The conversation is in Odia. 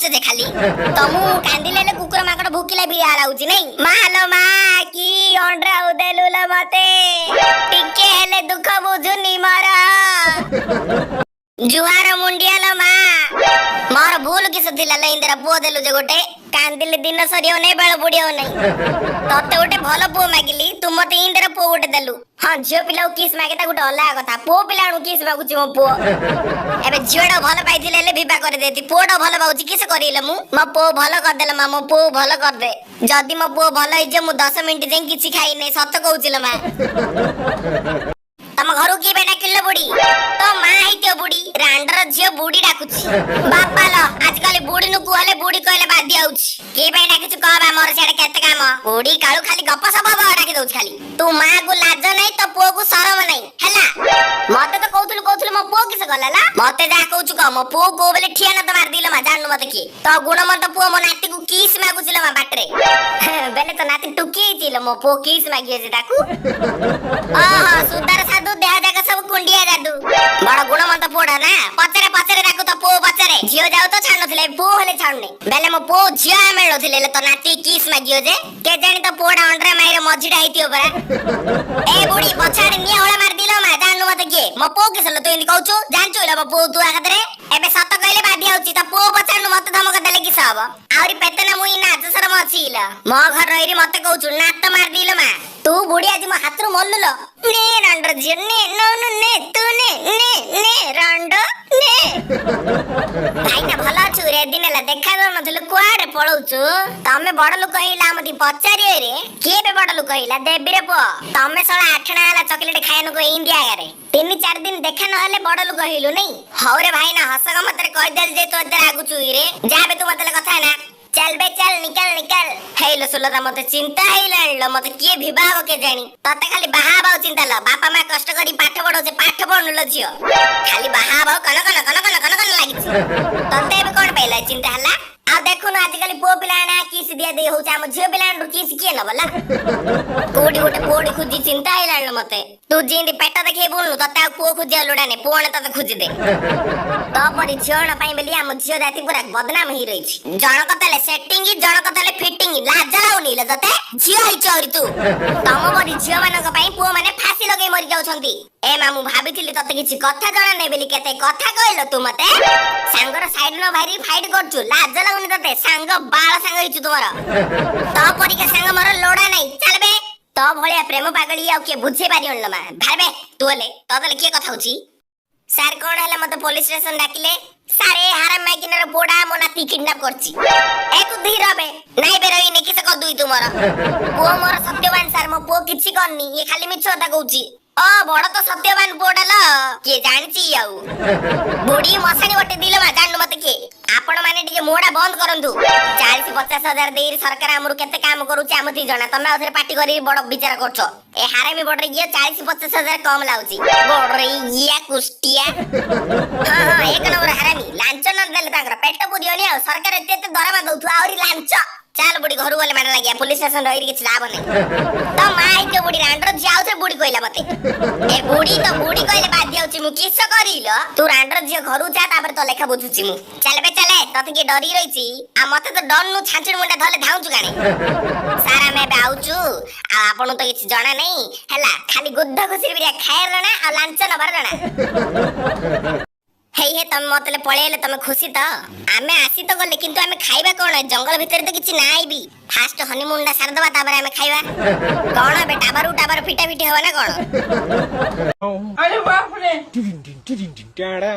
ହଉଛ ଯେ ଖାଲି ତମୁ କାନ୍ଦିଲେ ହେଲେ କୁକୁର ମାଙ୍କଡ ଭୁକିଲା ବି ଲାଗୁଛି ନାଇଁ? ମା ଲୋ ମା, କି ଅଣ୍ଡ୍ରା ଦେଲୁ ଲୋ ମତେ, ଟିକେ ହେଲେ ଦୁଃଖ ବୁଝୁନି ମୋର। ଜୁହାର ମୁଣ୍ଡିଆ ଲୋ ମା, ମୋର ଭୁଲ କିସ ଥିଲା ଲୋ? ଇନ୍ଦିରା ପୁଅ ଦେଲୁ ଯେ ଗୋଟେ, କାନ୍ଦିଲେ ଦିନ ସରିବ ନାହିଁ, ବେଳ ବୁଡିବ ନାହିଁ। ତତେ ଗୋଟେ ଭଲ ପୁଅ ମାଗିଲି, ତୁ ମତେ ଇନ୍ଦିରା ପୁଅ ଗୋଟେ ଦେଲୁ। ହଁ, ଝିଅ ପିଲାକୁ କିସ୍ ମାଗେ ତା ଗୋଟେ ଅଲଗା କଥା, ପୁଅ ପିଲାଙ୍କୁ କିସ୍ ମାଗୁଛି ମୋ ପୁଅ। ଏବେ ଝିଅଟା ଭଲ ପାଇଥିଲେ ହେଲେ ବିବାହ କରିଦେଇଛି, ପୁଅଟା ଭଲ ପାଉଛି, କିସ କରିଲେ ମୁଁ? ମୋ ପୁଅ ଭଲ କରିଦେଲେ ମା, ମୋ ପୁଅ ଭଲ କରିଦେ। ଯଦି ମୋ ପୁଅ ଭଲ ହେଇଯିବ, ମୁଁ 10 ମିନିଟ ଯାଇ କିଛି ଖାଇନି, ସତ କହୁଛି ଲୋ ମା। ତମ ଘରକୁ କିଏ ବେ ଡାକିଲେ ବୁଢୀ? ତୋ ମା ହେଇଥିବ ବୁଢୀ, ରାଣ୍ଡର ଝିଅ ବୁଢୀ ଡାକୁଛି। ବାପା ଲୋ, ଆଜିକାଲି ବୁଢୀ ନୁ କୁହଲେ ବୁଢୀ କହିଲେ ବାଧି ଯାଉଛି। କିଏ ପାଇଁ ଡାକିଛୁ କହ ବା, ମୋର ସିଆଡେ କେତେ କାମ। ବୁଢୀ କାଳୁ ଖାଲି ଗପ ସପ ଡାକି ଦଉଛି ଖାଲି। ତୁ ମାକୁ ଲାଜ ନାହିଁ, ତୋ ପୁଅକୁ ସରମ ନାହିଁ। ହେଲା, ମତେ ତ କହୁଥିଲୁ କହୁଥିଲୁ, ମୋ ପୁଅ କିସ କଲା ଲା? ମତେ ଯାହା କହୁଛୁ କହ, ମୋ ପୁଅ କୋଉ ବେଲେ ଠିଆ ନା ତ ମାରିଦିଲ ମା। ଜାଣନୁ ମତେ କିଏ? ତୋ ଗୁଣମନ୍ତ ପୁଅ ମୋ ନାତିକୁ କିସ୍ ମାଗୁছিল ମା ବାଟରେ। ବେଲେ ତ ନାତି ଟୁକି ହେଇଛି ଲୋ, ମୋ ପୁଅ କିସ୍ ମାଗିଅଛି ତାକୁ। ଓହୋ, ସୁଦାର ସାଧୁ, ଦେହ ଯାକ ସବୁ କୁଣ୍ଡିଆ ଯାଦୁ। ବଡ ଗୁଣମନ୍ତ ପୁଅଟା ନା? ପଚାରେ ପଚାରେ ତାକୁ, ତ ପୁଅ ପଚାରେ। ଝିଅ ଯାଉ ତ ଛାଡୁନଥିଲେ, ପୁଅ ହେଲେ ଛାଡୁନି। ବେଲେ ମୋ ପୁଅ ଝିଅ ମିଳୁନଥିଲେ, ହେଲେ ତୋ ନାତି କିସ୍ ମାଗିବ ଯେ, କେଜାଣି ତ ପୁଅଟା ଅଣ୍ଡ୍ରା ମାଇର ମଝିଟା ହେଇଥିବ ପରା। ଏ ବୁଢୀ, ପଛଆଡେ ନିଆଁ ହୁଳା ମାରିଦିଲ ମା। ଜାଣନୁ ମତେ କିଏ? ମୋ ପୁଅ କିସ ତୁ ଏମିତି କହୁଛୁ? ଜାଣିଛୁ ଏଇଟା ମୋ ପୁଅ ତୁ ଆଗରେ ଏବେ ସତ କହିଲେ ବାଧି ଯାଉଛି। ତ ପୁଅ ପଚାରୁନୁ, ମତେ ଧମକ ଦେଲେ କିସ ହବ? ଆହୁରି ପେତେ ନା ମୁଇଁ ନାଜ ସରମ ଅଛି ଇଲ? ମୋ ଘର ରହିରି ମତେ କହୁଛୁ, ନାତ ମାରିଦିଲ ମା। ତୁ ବୁଢୀ ଆଜି ମୋ ହାତରୁ ମଲୁଲ। ନେ ରାଣ୍ଡ ଝିଅ, ନେ ନଉନୁ, ନେ ତୁ, ନେ ନେ ନେ ରାଣ୍ଡ ନେ। ଭାଇନା, ଭଲ ଅଛୁ ରେ? ଦିନ ହେଲା ଦେଖା ଦଉନଥିଲୁ, କୁଆଡେ ପଳଉଛୁ? ତମେ ବଡ ଲୋକ ହେଇଲା ମତେ ପଚାରିବ ରେ? କିଏ ଏବେ ବଡ ଲୋକ ହେଇଲା ଦେବୀରେ ପୁଅ? ତମେ ଶଳା ଆଠଣା ହେଲା ଚକୋଲେଟ ଖାଇବାକୁ ଇଣ୍ଡିଆ ଆଗରେ, 3-4 ଦିନ ଦେଖା ନହେଲେ ବଡ ଲୋକ ହେଇଲୁ ନାଇଁ? ହଉରେ ଭାଇନା, ହସ ମତରେ କହିଦେଲି ଯେ ତୁ ଏତେ ରାଗୁଛୁ ରେ? ଯାବେ ତୁ ମତେ କଥା ନା, ଚାଲ ବେ ଚାଲ, ନିକଲ ନିକଲ। ହେଇଲୋ ସୁଲତା, ମତେ ଚିନ୍ତା ହେଇଲାଣି ଲୋ, ମତେ କିଏ ବିବାହ ହବ କେଜାଣି? ତତେ ଖାଲି ବାହା ହବାକୁ ଚିନ୍ତା ଲୋ। ବାପା ମା କଷ୍ଟ କରି ପାଠ ପଢଉଛେ, ପାଠ ପଢୁନୁ ଲୋ ଝିଅ, ଖାଲି ବାହା ହବାକୁ କନ କନ କନ କନ କନ କନ ଲାଗିଛି। ତତେ ଏବେ କଣ ପାଇଲା ଚିନ୍ତା ହେଲା? ଆଉ ଦେଖୁନୁ, ଆଜିକାଲି ପୁଅ ପିଲା ନା କିସ୍ ଦିଆ ଦେଇ ହଉଛି, ଆମ ଝିଅ ପିଲାଙ୍କଠୁ କିସ୍ କିଏ ନବ ଲା? କୋଉଠି ଗୋଟେ ପୁଅଟି ଖୋଜି ଚିନ୍ତା ହେଇଲାଣି ଲୋ ମତେ। ତୁ ଯେମିତି ପେଟ ଦେଖେଇ ବୁଲୁ, ତତେ ଆଉ ପୁଅ ଖୋଜିବା ଲୋଡା ନାହିଁ, ପୁଅ ତତେ ଖୋଜିଦେ। ତୋ ପରି ଝିଅ ପାଇଁ ବୋଲି ଆମ ଝିଅ ଜାତି ପୁରା ବଦନାମ ହେଇ ରହିଛି। ଜଣକ ତାହେଲେ ସେଟିଂ, ଜଣକ ତାହେଲେ ଫିଟିଂ। ଲାଜ ଲାଗୁନି ଲୋ ତତେ? ଝିଅ ହେଇଛୁ ଆହୁରି ତୁ। ତମ ପରି ଝିଅ ମାନଙ୍କ ପାଇଁ ପୁଅ ମାନେ ଫାଶୀ ଲଗେଇ ମରି ଯାଉଛନ୍ତି। ଏ ମା, ମୁଁ ଭାବିଥିଲି ତତେ କିଛି କଥା ଜଣା ନାହିଁ ବୋଲି, କେତେ କଥା କହିଲ ତୁ ମତେ। ସାଙ୍ଗର ସାଇଡ ନ ଭାରି ଫାଇଟ କରୁଛୁ, ଲାଜ ଲାଗୁନି ତତେ? ସାଙ୍ଗ ବାଳ ସାଙ୍ଗ ହେଇଛୁ ତୁମର, ତୋ ପରିକା ସାଙ୍ଗ ମୋର ଲୋଡା ନାହିଁ। ଚାଲ ବେ, ତୋ ଭଳିଆ ପ୍ରେମ ପାଗଳି ଆଉ କିଏ ବୁଝେଇ ପାରିବନି ଲୋ ମା। ଭାବେ ତୁ ହେଲେ ତୋ ତାହେଲେ କିଏ କଥା ହଉଛି? ସାର୍, କଣ ହେଲା ମତେ ପୋଲିସ ଷ୍ଟେସନ ଡାକିଲେ? ସାର୍, ଏ ହାରାମ ମାଇକିନାର ପୁଅଟା ମୋ ନାତି କିଡନାପ କରିଛି। ଏ ତୁ ଧୀର ବେ। ନାଇଁ ବେ, ରହିନି କିସ କରିଦୁଇ ତୁମର? ପୁଅ ମୋର ସତ୍ୟବାନ ସାର୍, ମୋ ପୁଅ କିଛି କରିନି, ଇଏ ଖାଲି ମିଛ କଥା କହୁଛି। ଅ ବଡ ତ ସତ୍ୟବାନ ପୁଅଟା ଲ, କିଏ ଜାଣିଛି ଆଉ? ବୁଢୀ ମଶାଣି ଗୋଟେ ଦିଲ ମା। ଜାଣନୁ ମତେ କିଏ? ଆପଣ ମାନେ ଟିକେ ମୁହଁଟା ବନ୍ଦ କରନ୍ତୁ। 40-50 ହଜାର ଦେଇ ସରକାର ଆମର କେତେ କାମ କରୁଛି ଆମ ଦି ଜଣା, ତମେ ଆଉଥରେ ପାଟି କରି ବଡ ବିଚାର କରୁଛ। ଏ ହାରାମି ବଡରେ ଇଏ 40-50 ହଜାର କମ ଲାଗୁଛି ବଡରେ ଇଆ କୁଷ୍ଟିଆ। ହଁ, ଏକ ନମ୍ବର ହାରାମି। ଲାଞ୍ଚ ନ ଦେଲେ ତାଙ୍କର ପେଟ ପୁରିବନି। ଆଉ ସରକାର ଏତେ ଏତେ ଦରମା ଦଉଥିବ, ଆହୁରି ଲାଞ୍ଚ। ଚାଲ ବୁଢୀ, ଘରୁ ଗଲେ ମାଡ଼ ଲାଗିଆ, ପୋଲିସ ଷ୍ଟେସନ ରହିକି କିଛି ଲାଭ ନାହିଁ। ତ ମା ହେଇଥିବ ବୁଢୀ, ରାଣ୍ଡର ଝିଅ ଆଉଥରେ ବୁଢୀ କହିଲା ମତେ। ଏ ବୁଢୀ ତ ବୁଢୀ କହିଲେ ବାଧି ଯାଉଛି, ମୁଁ କିସ କରିଲ? ତୁ ରାଣ୍ଡର ଝିଅ ଘରୁ ଯା, ତାପରେ ତୋ ଲେଖା ବୁଝୁଛି ମୁଁ। ଚାଲ ବେ ଚାଲେ, ତତେ କିଏ ଡରି ରହିଛି? ଆଉ ମତେ ତ ଡରନୁ, ଛାଞ୍ଚୁଣି ମୁଣ୍ଡା ଧରିଲେ ଧାଉଁଛୁ କାଣେ? ସାର୍, ଆମେ ଏବେ ଆଉଛୁ। ଆଉ ଆପଣଙ୍କୁ ତ କିଛି ଜଣା ନାହିଁ ହେଲା, ଖାଲି ଗୁଦ୍ଧ ଘୁଷୁରି ବିରିଆ ଖାଇବାର ଜଣା ଆଉ ଲାଞ୍ଚ ନବାର ଜଣା। ହେଇ ହେ, ତମେ ମତେ ପଳେଇଲେ ତମେ ଖୁସି ତ? ଆମେ ଆସି ତ ଗଲେ, କିନ୍ତୁ ଆମେ ଖାଇବା କଣ? ଜଙ୍ଗଲ ଭିତରେ ତ କିଛି ନାହିଁ ବି। ଫାଷ୍ଟ ହନିମୁନ ଟା ସାରିଦବା, ତାପରେ ଆମେ ଖାଇବା କଣ? ଏବେ ଟାବାରୁ ଟାବାର ଫିଟା ଫିଟି ହବ ନା କଣ? अरे बाप रे! Da-da.